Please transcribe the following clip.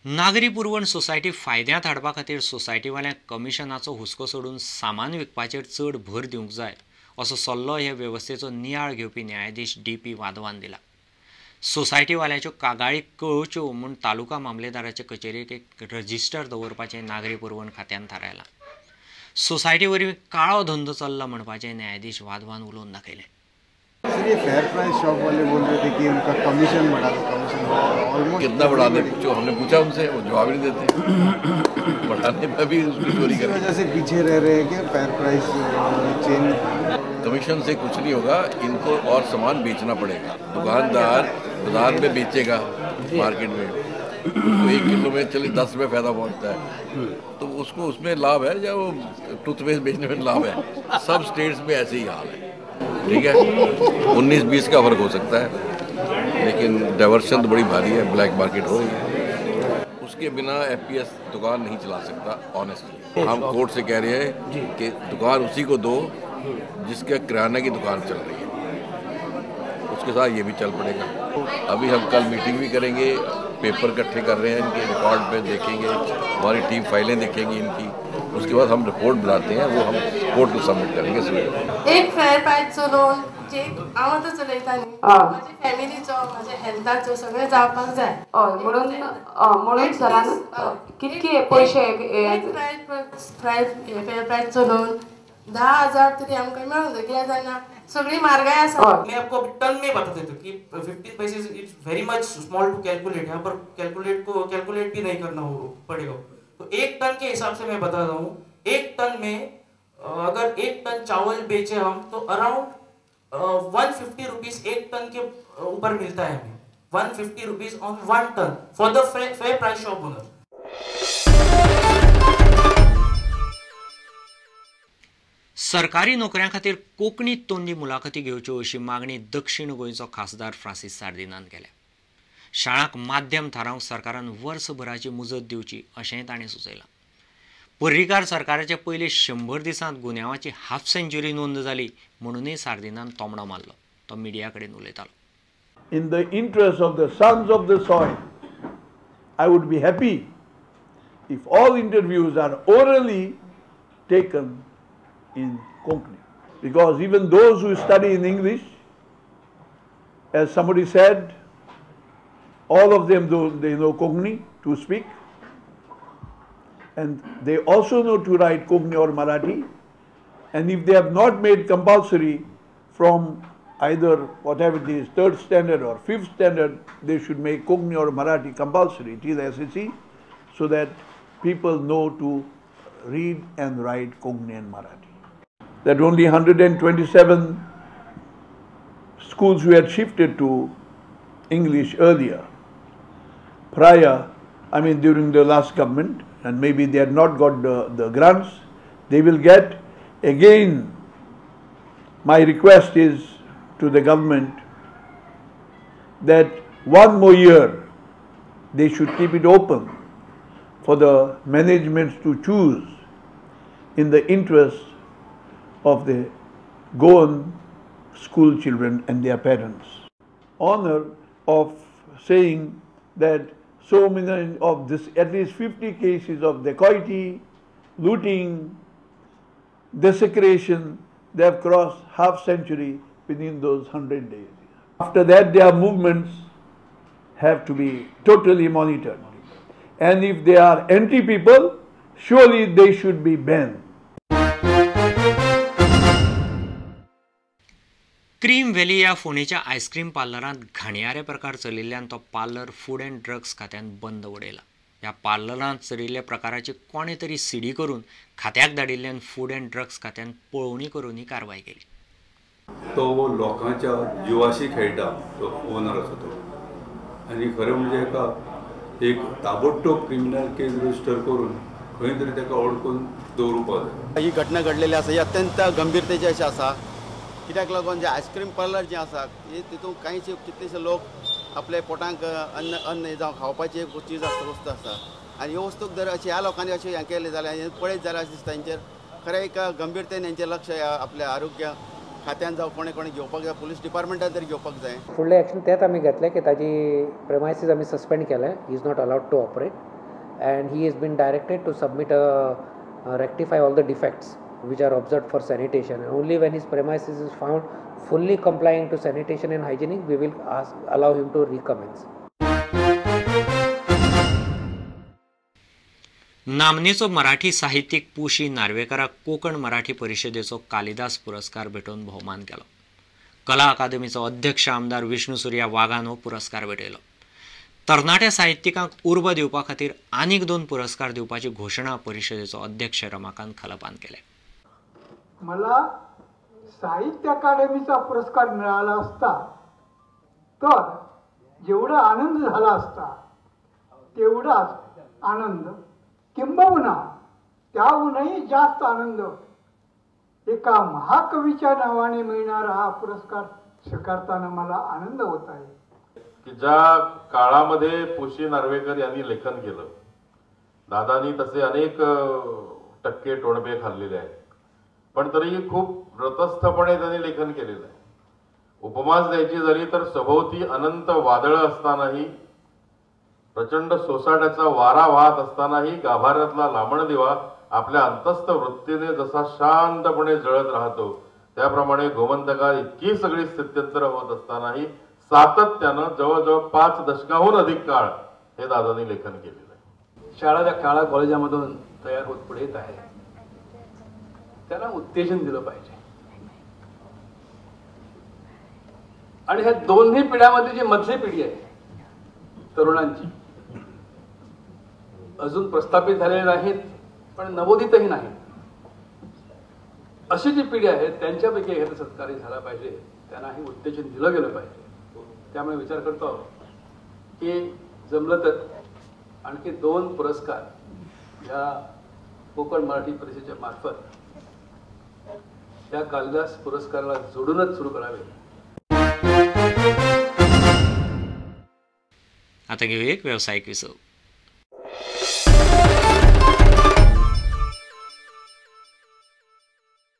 नागरी पुरवण सोसायटी फायद्यांत हाडपा खातीर सोसायटीवाल्यांक कमिशनाचो हुस्को सोडून सामान विकपाचेर चड भर दिवंक जाय असो सल्लो हे वेवस्थेचो नियाळ घेवपी न्यायाधीश डी.पी. वाधवान दिला. सोसायटीवाल्यांच्यो कागाळी कळोवच्यो म्हूण तालुका मामलेदाराचे कचेरेक एक रजिस्टर दवरपाचें नागरी पुरवण खात्यान थारायलां. सोसायटी वरवीं काळो धंदो चल्ला म्हणपाचें न्यायाधीश वाधवान उलोवन दाखयलें. सर, ये फेयर प्राइस शॉप वाले बोल रहे थे कि उनका कमीशन बढ़ा दो, कमीशन बढ़ा दो। ऑलमोस्ट कितना बढ़ा दे पूछो, हमने पूछा उनसे, वो जवाब नहीं देते। बढ़ाने पर भी उसकी चोरी कर वजह से पीछे रह रहे हैं कि फेयर प्राइस चेन। कमीशन से कुछ नहीं होगा, इनको और सामान बेचना पड़ेगा। दुकानदार बाजार में बेचेगा, मार्केट में तो 1 किलो में चले 10 रुपये फायदा पहुँचता है, तो उसको उसमें लाभ है या वो टूथपेस्ट बेचने में लाभ है। सब स्टेट्स में ऐसे ही हाल है। ठीक है, 19-20 का फर्क हो सकता है, लेकिन डाइवर्शन तो बड़ी भारी है, ब्लैक मार्केट हो रही है। उसके बिना एफपीएस दुकान नहीं चला सकता ऑनेस्टली। हम कोर्ट से कह रहे हैं कि दुकान उसी को दो जिसके किराना की दुकान चल रही है, उसके साथ ये भी चल पड़ेगा। अभी हम कल मीटिंग भी करेंगे, पेपर इकट्ठे कर रहे हैं इनके, रिकॉर्ड पे देखेंगे, हमारी टीम फाइलें देखेंगी इनकी, उसके बाद हम रिपोर्ट बनाते हैं, वो हम कोर्ट को सबमिट करेंगे। एक फेयर प्रायसचो लोन जे हांव आतां चलयता न्ही, म्हाजे फॅमिलीचो, म्हाज्या हेल्थाचो सगळें जावपाक जाय। हय, म्हणून म्हणून सरान कितके पयशे फेयर प्रायसचो लोन 10,000 तरी आमकां मेळूंक जाय, कित्याक जाणा सगळी म्हारगाय आसा। मैं आपको टन में बता देता हूँ कि 15 पैसे it's very much small to calculate, यहाँ पर कैलकुलेट भी नहीं करना पड़ेगा। तो 1 टन के हिसाब से मैं बता रहा हूँ, 1 टन में अगर 1 टन चावल बेचे हम तो अराउंड 150 रुपीज 1 टन के ऊपर मिलता है हमें, 150 rupees on 1 ton for the fair price shop owner. सरकारी नोकऱ्यां खातीर कोंकणी तोंडी मुलाखती घेवच्यो अशी मागणी दक्षिण गोंयचो खासदार फ्रांसीस सार्दिनान केल्या. शाळांक माध्यम थारावंक सरकारान वर्सभराची मुजत दिवची अशेंय ताणें सुचयलां. पर्रीकार सरकाराच्या पयले 100 दिसांत गुन्यांवाची हाफ सेंच्युरी नोंद जाली म्हणूनय सार्दिनान तोमणो मारलो. तो मिडिया कडेन उलयतालो. In the interest of the sons of the soil, I would be happy if all interviews are orally taken in Konkani, because even those who study in English, as somebody said, all of them, though they know Konkani to speak, and they also know to write Konkani or Marathi, and if they have not made compulsory from either whatever it is, 3rd standard or 5th standard, they should make Konkani or Marathi compulsory till SSC, so that people know to read and write Konkani and Marathi. That only 127 schools who had shifted to English earlier, prior, I mean during the last government, and maybe they had not got the grants, they will get. Again, my request is to the government that one more year they should keep it open for the managements to choose in the interest of the Goan school children and their parents. Honor of saying that so many of this, at least 50 cases of dacoity, looting, desecration, they have crossed half century within those 100 days. After that, their movements have to be totally monitored. And if they are anti-people, surely they should be banned. Cream valley ह्या फोंडेच्या ice cream पार्लरांत घाणयारे प्रकार चलिल्ल्यान तो parlour food and drugs खात्यान बंद उडयला. ह्या पार्लरांत चलिल्ल्या प्रकाराची कोणें तरी सीडी करून खात्याक धाडिल्ल्यान फूड अँड ड्रग्स खात्यान पळोवणी करून ही कारवाय केली. तो लोकांच्या जिवाशी खेळटा तो ओनर आसा तो, आनी खरें म्हणजे हेका एक ताबडतोब क्रिमिनल केस रजिस्टर करून खंय तरी ताका अडकून दवरुपाक जाय. ही घटना घडलेली आसा ही अत्यंत गंभीरतेची अशी आसा, कित्याक लागून जे आयस्क्रीम पार्लर जे आसा तितून कांयचे कितलेशे लोक आपले पोटांक अन्न अन्न जावं खावपाची एक चीज आसता, वस्तू आसा, आनी ह्यो वस्तूक जर अशें ह्या लोकांनी अशें हें केलें जाल्यार पळयत जाल्यार अशें दिसता हेंचेर खरें एक गंभीरतेन हेंचें लक्ष आपल्या आरोग्य खात्यान जावं कोणें कोणें घेवपाक जाय, पुलीस डिपार्टमेंटान तरी घेवपाक जाय. फुडलें एक्शन तेंच आमी घेतलें की ताजी प्रेमायसीस आमी सस्पेंड केलें, he is not allowed to operate. and he has been directed to submit a rectify all the defects which are observed for sanitation, and only when his premises is found fully complying to sanitation and hygienic, we will allow him to recommence. नामनेचो मराठी साहित्यिक pushy नार्वेकराक Konkan Marathi परिषदेचो Kalidas पुरस्कार भेटोवन भोवमान केलो. कला अकादमीचो अध्यक्ष आमदार विष्णू सुर्या वाघान हो पुरस्कार भेटयलो. तरणाट्या साहित्यिकांक उर्बा दिवपा खातीर आनीक 2 पुरस्कार दिवपाची घोशणा परिषदेचो अध्यक्ष रमाकांत खलपान केल्या. मला साहित्य अकादमीचा पुरस्कार मिळाला असता तर जेवढा आनंद झाला असता तेवढाच आनंद, किंबहुना त्याहूनही जास्त आनंद एका महाकवीच्या नावाने मिळणारा हा पुरस्कार स्वीकारताना मला आनंद होत आहे. की ज्या काळामध्ये पुशी नार्वेकर यांनी लेखन केलं, दादांनी तसे अनेक टक्के टोणबे खाल्लेले आहेत, पण तरीही खूप रतस्थपणे त्यांनी लेखन केलेलं आहे. उपमास द्यायची झाली तर सभोवती अनंत वादळं असतानाही, प्रचंड सोसाट्याचा वारा वाहत असतानाही गाभाऱ्यातला लामण दिवा आपल्या अंतस्थ वृत्तीने जसा शांतपणे जळत राहतो, त्याप्रमाणे गोमंतकात इतकी सगळी स्थित्यंतर होत असतानाही सातत्यानं जवळजवळ 5 दशकाहून अधिक काळ हे दादांनी लेखन केलेलं आहे. शाळा ज्या काळा कॉलेजामधून तयार होत पुढे येत आहे त्यांना उत्तेजन दिलं पाहिजे. आणि ह्या दोन्ही पिढ्यामध्ये जी मधली पिढी आहे तरुणांची, अजून प्रस्थापित झालेले नाहीत पण नवोदितही नाही, अशी जी पिढी आहे त्यांच्यापैकी एखादा सत्कारही झाला पाहिजे, त्यांनाही उत्तेजन दिलं गेलं पाहिजे. त्यामुळे विचार करतो की जमलं तर आणखी 2 पुरस्कार ह्या कोकण मराठी परिषदेच्या मार्फत या कालिदास पुरस्काराला जोडूनच सुरू करावे. आता घेऊ एक व्यावसायिक विसव.